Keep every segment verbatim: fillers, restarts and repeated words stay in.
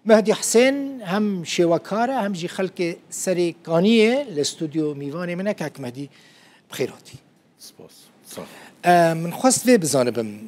Mehdî Hisên hem şêwekar e, hem jî xelkê Serêkaniyê li stûdyo mîvanê min e. Kak Mehdî, bi xêr hatî. Spas. Sağ ol. E, min xwest vê bizanibim,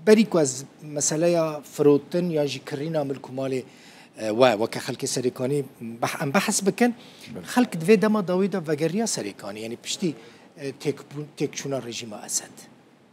berî ku ez meseleya firotin yan jî kirîna milk û malê, e, we, weke xelkê Serêkanî beh-, em behs bikin, Belê. Xelk di vê dema dawî de vegeriya Serêkanî, yanî piştî, e, têkbûn-, têkçûna rejîma Esed.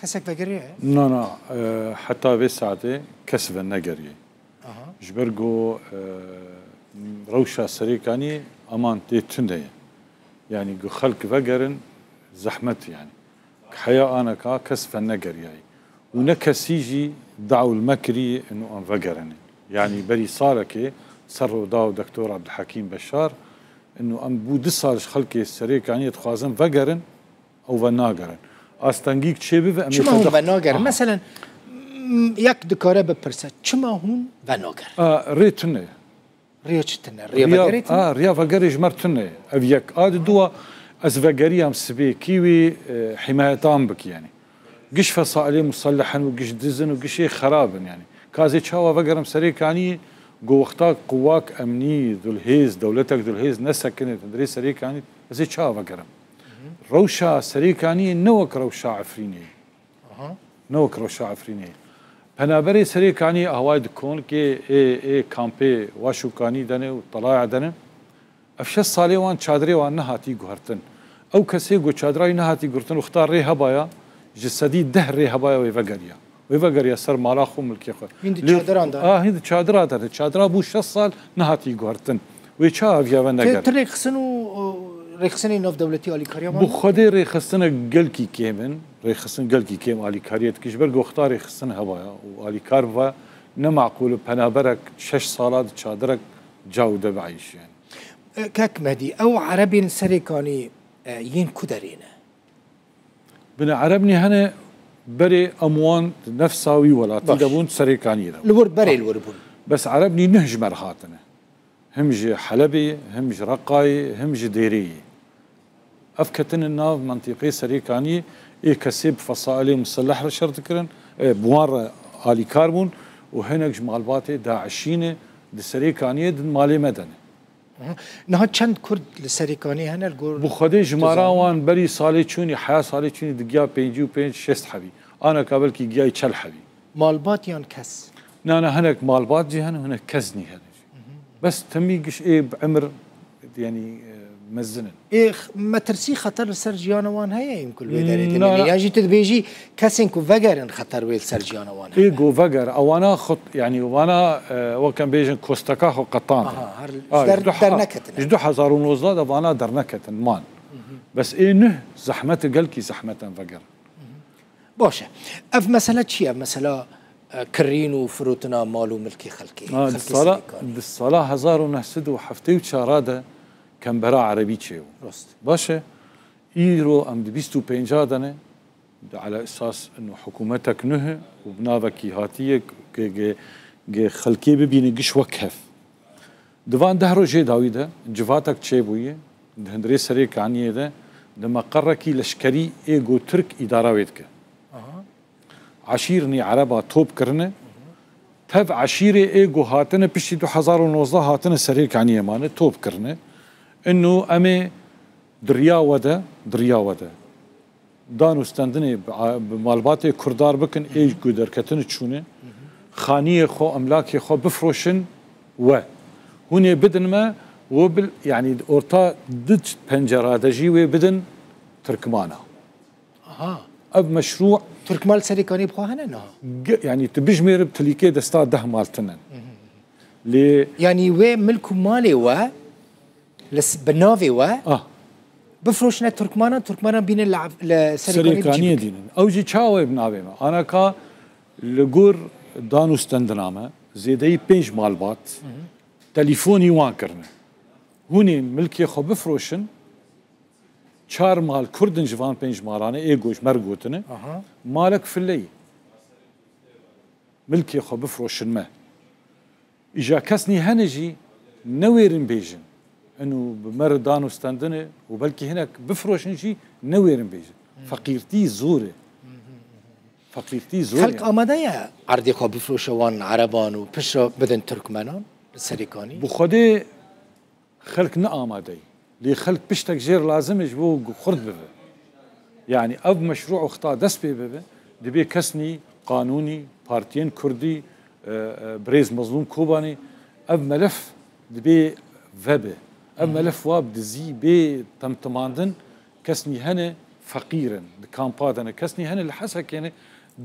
Kesek vegeriye? Na, na, e, heta vê saetê kes venegeriye. Aha. Ji ber ku, e, rewşa Serêkaniyê eman tê tune ye. Yanî ku xelk vegerin zehmet e yanî. Heya aneka kes venegeriyayî. Û ne kesî jî dawil me kirî inu em vegerin. Yanî berî salekê ser rûdaw Doktor Abdulhekîm Beşar inu em bû du sal ji xelkê Serêkaniyê dixwazin vegerin, ew venagerin. Astengîk çêbibe, em ê Çima hûn xwe de venagerin? Aha. Meselen, m-, yek dikare bipirse, çima hûn venagerin? A, rê tune ye. Rêya çi tune? Rêya Riya, vegerê tune? A, riya vegerê ji me re tune ye. Ev yek. A di dua, ez vegeriyam sibê kî wî, e, himayetan bikî yanî. Giş fesailê muselleh in û giş diz in û giş ê xerab in yanî. Ka ez ê çawa vegerim Serêkaniyê, go wexta quwak emnî, dulhêz, dewletek dulhêz nesekinê, hundirê Serêkanî, ez ê çawa vegerim? Rewşa Serêkaniyê ne wek rewşa Efrînê ye. Aha. Ne wek rewşa Efrînê ye. Penaberê Serêkaniyê awayê di konkê ê, ê kampê Waşûkanî de ne û Telaya de ne. Ev şeş salê wan çadirê wan nehatî guhertin. Ew kesê ku çadira wî nehatî guhertin, wexta rê hebaya, ji sedî deh rê hebaya wê vegeriya. Wê vegeriya ser mala xwe, milkê xwe. Hîn di Lê çadiran de. A, hîn di çadira de. Çadira bû şeş sal nehatî guhertin. Wê çawa viya Te, veneger? Te rêxistin û, û rêxistinê navdewletî alîkariya wan? Bi xwedê rêxistinê gelkî kêm in. Rêxistin gelkî kêm alîkariyê dike. Ji ber ku wexta rêxistin hebaya û alîkar biba, ne maqûl e penaberek şeş sala di çadirek ca û de bieyşî yanî. E, Kek Mehdî, ew erebên Serêkanî, e, yên ku derê ne? Bine, ereb nî hene berê em wan di nefsa wî welatî Baş. de bûn, Serêkaniyê de bûn. Li wir berê li wir bûn. Bes ereb nî nuh ji me re hatine. Him ji Helebê, him ji Reqayê, him ji Dêreyê. Ev ketine nav mentîqê Serêkaniyê, ê kesê bi fesailê muselleh re şer dikirin, e, bi wan re alîkar bûn û hinek ji malbatê DAIŞî ne, di Serêkaniyê di malê me de ne. Aha. Niha çend Kurd li Serêkaniyê hene li gor Bi xwedê jimara dizanî? wan berî salê çûnî, heya salê çûnî digiya pêncî û pênc şêst hebî. Aneka belkî giyayî çel hebî. Malbat yan kes? Na, na, hinek malbat jî hene, hinek kes nî hene jî. Bes temî giş ê bi emir, yanî, e, mezin in. Ê x-, metirsî xeter li ser jiyana wan heye, em ku li wê derê Na, têne? na. Ya jî tu dibêjî kesên ku vegerin xeter wê li ser jiyana wan heye? Ê ku veger, ewana xut, yanî wana, e, wek em bêjin kosteka xwe qetan. Aha, her A, ji der, du ha-, derneketine. Ji du hezar û nozdeh de vana derneketin, man. Bes ê nuh zehmet e, gelkî zehmet in vegerin. Baş e. Ev mesele çi ye? Ev mesela, e, kirîn û firotina mal û milkê xelkê, Ha, di xelkê sala, Serêkanî. Di sala hezar û neh sed û heftê û çar de kembera erebî çêbû. Rast. Baş e. Îro em di bîst û pênca de ne. Di ala esas ino hikûmetek nuh e û bi navekî hatiye ke ge, ge xelkê bibîne giş wek hev. Di van deh rojê dawî de civatek çêbûye, di hundirê Serêkaniyê de, di meqerekî leşkerî ê ku Tirk îdara wê dike. Aha. Eşîr nî ereba top kirine, tev eşîrê ê ku hatine piştî du hezar û nozdeh hatine Serêkaniyê mane, top kirine. Ino em ê di riya we de, di riya we de. Dan û stendinê bi, bi malbatê kurdar bikin, ê ku derketine çûne, xaniyê xwe, emlakê xwe bifroşin we. Hûn ê bidin me, we bil, yanî orta du pencera de jî wê bidin Tirkmana. Aha. Ev meşrû Tirkmal Serêkanî bi xwe hene niha? Ge-, yanî tu bijmêre bi tilîkê desta deh mal tune. Lê Yanî wê milk û malê we li s-, bi navê we Ah. bifroşine Tirkmanan, Tirkmanan bînin li, li Serêkaniyê Serêkaniyê bicî bikin. Dînin. Ew jî çawa wê bi navê me? Anaka li gor dan û stendina me, zêdeyî pênc malbat, Hı hı. telîfonî wan kirine. Hûn ê milkê xwe bifroşin, çar mal Kurd in ji van pênc malan e, ê goş mer gotine, Aha. malek file ye. Milkê xwe bifroşin me. Îja kes nî hene jî newêrin bêjin. Ino bi me re dan û stendine û belkî hinek bifroşin jî newêrin bêjin. Hmm. Feqîrtî zor e. Hmm, hmm, hmm. Feqîrtî zor e. Xelk amade ye erdê xwe bifroşe wan ereban û piştre bidin Tirkmenan? Serêkanî? Bi Xwedê xelk ne amadeyî. Lê xelk piştek jêr lazim e ji bo ku xurt bibe. Yanî ev meşrû wexta dest pê bibe, dibê kesnî, qanûnî, partiyên kurdî, e, e, birêz Mezlûm Kobanî, ev melef dibê vebe. Ev melef wa bi dizî bê temtimandin, kesnî hene feqîr in, di kampa de ne, kesnî hene li Hesekê ne,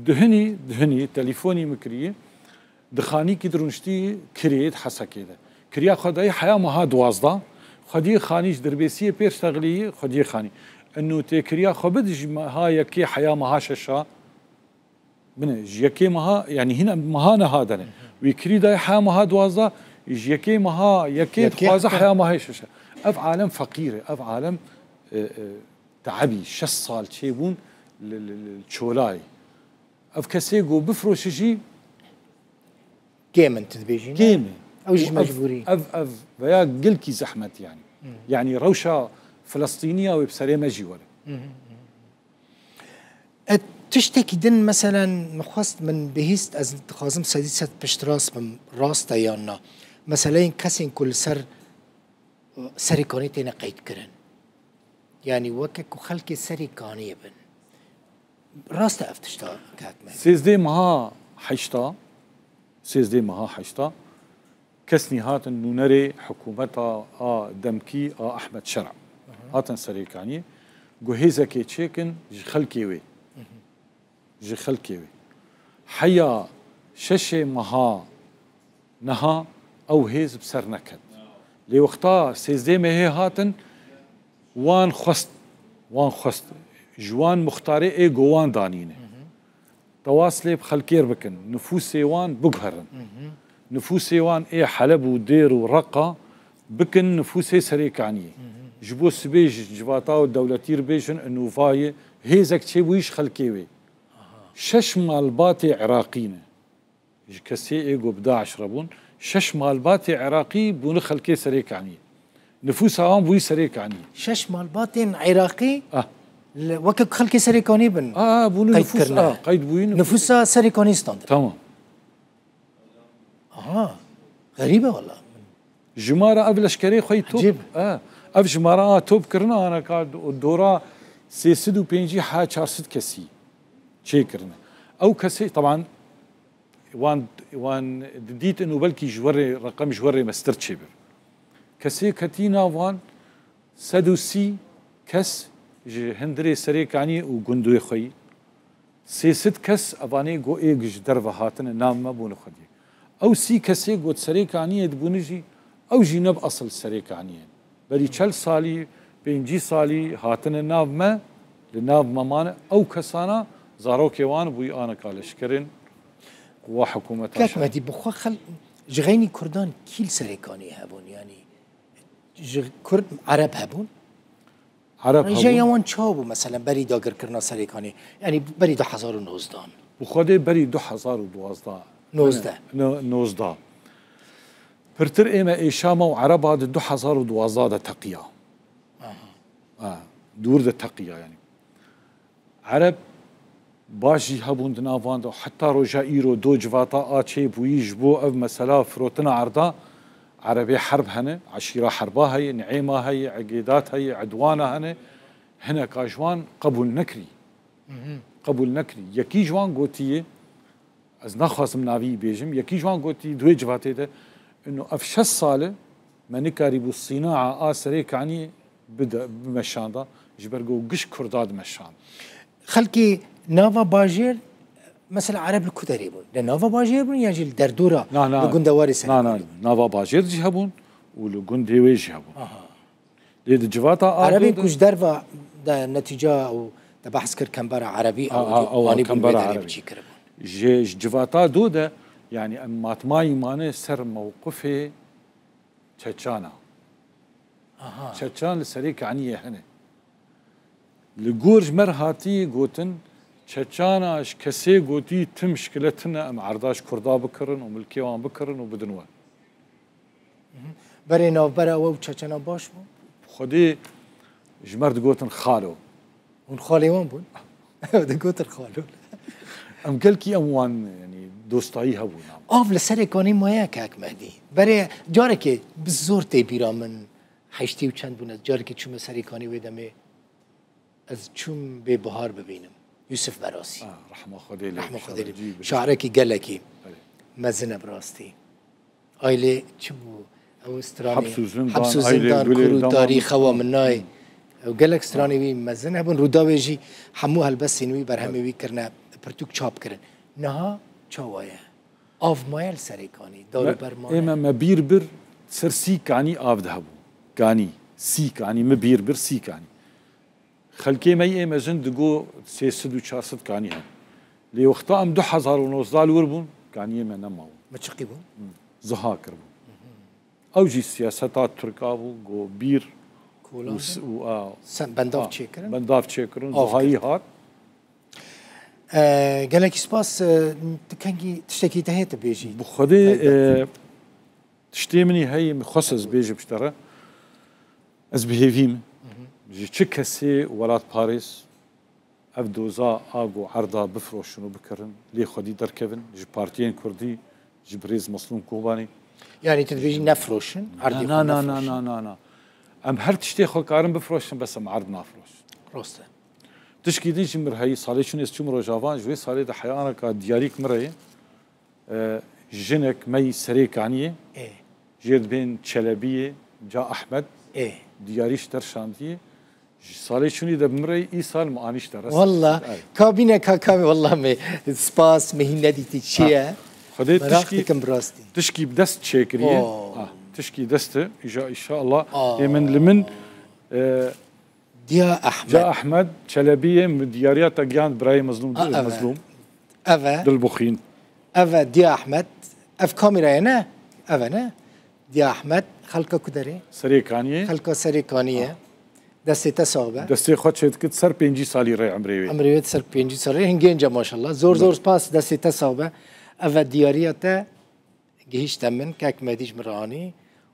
duhinî, duhinî, telîfonî min kiriye, di xanîkî de rûniştî kiriyê di Hesekê de. Kiriya xwe dayî heya meha duwazdeh, xwediyê xanî ji Dirbêsiyê pêr ştexilî, xwediyê xanî. Eno têkiriya xwe bid ji meha yekê heya meha şeşa, bine, ji yekê meha, yanî hîna meha niha de ne. Wî kirî dayî heya meha duwazdeh, ji yekê meha yekê Yekê dixwaze heta heya meha şeşa. Ev alem feqîr e, ev alem, e, e, teebî, şeş sal çêbûn li, li, li çolayê. Ev kesê ku bifroşe jî Kêm in, tu dibêjî ne? Kêm e. Ew jî Û ev, mecbûrî. Ev, ev veya gelkî zehmet yanî. Yanî rewşa Filistîniya wê bi serê me jî were. E, tiştekî din, meselen, min xwest, min bihîst, ez dixwazim sedî sed piştrast bim, rast e yan na. Meseleyên kesên ku li ser, e, Serêkanî têne qeydkirin. Yanî weke ku xelkê Serêkaniyê bin. Rast e ev tişta ket me. Sêzdeh meha heşta, sêzdeh meha heşta, kesnî hatin nûnerê hikûmeta a demkî a Ehmed Şera. Hatin Serêkaniyê, ku hêzekê çêkin ji xelkê wê. Ji xelkê wê. Heya şeşê meha niha ew hêz bi ser neket. Lê wexta sêzdeh mehê hatin, wan xwest, wan xwest, ji wan muxtarê ê go wan danîne. Tewas lê bi xelkêr bikin, nifûsê wan biguherin. Nifûsê wan ê Heleb û Dêr û Reqa bikin nifûsê Serêkaniyê. Ji bo sibê ji civata û dewletî re bêjin, inûvayê hêzek çêbûyî ji xelkê wê. Şeş malbatê Iraqî ne. Ji kesê ê ku bi DAIŞ re bûn, şeş malbatê Iraqî bûne xelkê Serêkaniyê. Nifûsa wan bûyî Serêkaniyê. Şeş malbatên Iraqî Ah. li, weke ku xelkê Serêkaniyê bin Ah, bûne qeyd nifûs, kirine. Ah, qeyd bûyî nifûs. Nifûsa Serêkaniyê standin. Tamam. Aha, xerîb e wala. Jimara ev leşkerê xwe yî top. Ecêb. Ah, ev jimara a top kirine aneka do-, dora sê sed û pêncî ha çar sed kesî çêkirine. Ew kesê, teban, Wan, wan didît û belkî ji werê, reqem ji werê mestir çêbir. Kesê ketî nav wan sed û sî kes ji hundirê Serêkaniyê û gundê xwe yî. Sê sed kes evanê go ê ji derve hatine nav me bûne xwediyê. Ew sî kesê got Serêkaniyê dibûne jî, ew jî ne bi esil Serêkaniyê. Berî çel salî, pêncî salî hatine nav me, li nav me mane. Ew kesana zarokê wan bûyî aneka leşkerên quwa hikûmeta Kek şer. Medî, bi xwe xel-, ji xeynî Kurdan kî li Serêkaniyê hebûn? Yanî ji Kurd Ereb hebûn? Ereb Rêjeya hebûn. Wan çawa bû, meselen, berî dagirkirina Serêkaniyê? Yanî berî du hezar û nozdeh. Bi xwedê berî du hezar û duwazdeh. Nozdeh. Ne, ne, nozdeh. Pirtir ê me ê Şama û Ereba di du hezar û duwazdeh de teqiya. Aha. Ha, dûr de teqiya yanî. Ereb baş jî hebûn di nav wan de, heta roja îro do civata a çêbûyî ji bo ev mesela firotina erda, Erebê herb hene, eşîra herba heye, ni'êma heye, egêdat heye, edwana hene, hineka ji wan qebûl nekirî. Mhm. Qebûl nekirî. Yekî ji wan gotiye, Ez naxwazim navî bêjim. Yekî ji wan gotî, di wê civatê de, ino ev şeş sal e, me nikarîbû sînaa a Serêkaniyê bide, bimeşanda, ji ber ku giş Kurda dimeşand. Xelkê nava bajêr, mesela Ereb li ku derê bûn? Li nava bajêr bûn yan jî li derdora, Na, na. li gundewarê Serêkaniyê? Na, na, nava bajêr jî hebûn û li gundê wê jî hebûn. Aha. Lê di civata a Erebên do de ku ji derva de netîca û te behs kir kembera Erebî, A, ew a, ew wanî bûn kembera wê derê Erebî. Biçî kiribûn. Ji, ji civata do de, yanî em matmayî mane ser mewqifê Çeçana. Aha. Çeçan li Serêkaniyê hene. Li gor ji me re hatî gotin, Çeçana ji kesê gotî tim şkile tine, em erda ji Kurda bikirin û milkê wan bikirin û bidin we. Mhm. Berê navbera we û Çeçenan baş bû? Xwedê ji me re digotin xalo. Hûn xalê wan bûn? Ew digotin xalo. Em gelkî em wan, yanî, dostayî hebûna. Av li Serêkanî maye kek Mehdî. Berê carekê bi zor tê bîra min, heştê û çend bûn, ez carekê çûme Serêkanî wê demê. Ez çûm bê Bihar bibînim. Yusuf Berasî. Ah, rehma Xwedê lê. Rehma Xwedê lê. Şarekî gelekî mezin e bi rastî. Aylê çi bû? Ew stranê Heps û Zindan, Heps û Aylê Zindan, Gulê, Kur û Dama Tarîx, Xewa Min Nayê. Ew gelek stranê wî mezin hebûn. Rûdawê jî hemû helbestên wî berhemê wî kirine, pirtûk çap kirin. Niha çawa ye? Av maye li Serêkanî, dar û ber maye. Ê me, me bîr bir ser sî kanî av de hebû. Kanî, sî kanî, me bîr bir sî kanî. Xelkê me yê mezin digo sê sed û çar sed kanî hebû. Lê wexta em du hezar û nozdeh li wir bûn, kaniyê me nemabûn. Me çiqî bûn? Ziha kiribûn. Ew jî siyaseta Tirka bû, go bîr Kolan û s-, û a, Sen bendav a, çêkirin? Bendav çêkirin, Av zihayî kirin. Hat. E, gelekî spas, e, tu kengî tiştekî te heye tu bêjî? Bi Xwedê, Taybet. E, tiştê min î heye, min xwest ez bêjim ji te re. Ez bi hêvî me. Ji çi kesê welatparêz ev doza a go erda bifiroşin û bikirin, lê xwedî derkevin, ji partiyên kurdî, ji birêz Meslûm Kobanî. Yanî tu dibêjî nefiroşin, erdê Na, xwe na, na, nefiroşin. Na, na, na. Em her tiştê xwe karin bifiroşin, bes em erd nafiroşin. Rast e. Tişkî din jî mir heyî, salê çûn ez çûm Rojava, ji wê salê de heya anaka diyarîk mir heye. E, jinek me yî Serêkaniyê, Ê. Jê dibên Çelebiyê, Ca Ehmed, Ê. Diyarî ji ter şandiye. Ji salê çûnî de bi min re îsal me anîşte rest. Walla, Evet. Kabîne ka kavê walla me spas, me hîn nedîtî çi Ha. ye. Xwedê Meraq tişkî, dikim bi rastî. Tişkî bi dest çêkiriye. Oo. Ha, tişkî dest e, îja, înşallah. Aa. Ê min li min, e, Diya Ehmed. Ca Ehmed Çelebiyê, min diyariya te giyan birayê Mezlûm, A, eve. Mezlûm. Eve. Dilbuxîn. Eve Diya Ehmed. Ev kamera ye ne? Eve ne? Diya Ehmed. Xelka ku derê? Serêkaniyê. Xelka Serêkaniyê. Ha. Destê te sax be. Destê xwe çêdikit ser pêncî salî rê emrê wê. Emrê wê ser pêncî salî. Hin genc e maşallah. Zor, zor Ber- spas, destê te sax be. Eve diyariya te gihîşte min, kek Medî ji min re anî.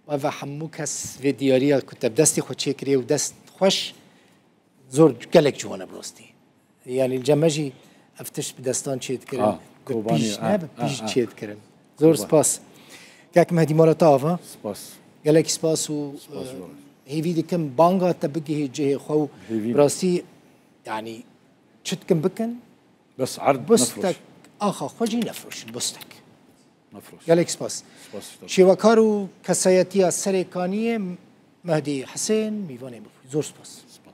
Û eve hemû kes vê diyariya ku te bi destê xwe çêkiriye û dest xweş, zor gelek ciwan e bi rastî. Yanî li cem me jî ev tişt bi destan çê dikirin. Ha, Bi Kobanî, pîj, ha, ne, bi ha, pîj ha. Çê dikirin. Zor Kobanî. Spas. Kek Mehdî, mala te ava. Spas. Gelek spas û, Spas e, zor. Hêvî dikim banga te bigihê cihê xwe û Hêvî. Bi rastî, yanî çi dikin bikin. Bes erd Bustek, nefroş. Axa xwe jî nefroşin, bustek. Nefroş. Gelek spas. Spas ji te. Şêwekar û kesayetiya Serêkaniyê Mehdî Hisên, mîvanê min bû. Zor spas. Spas.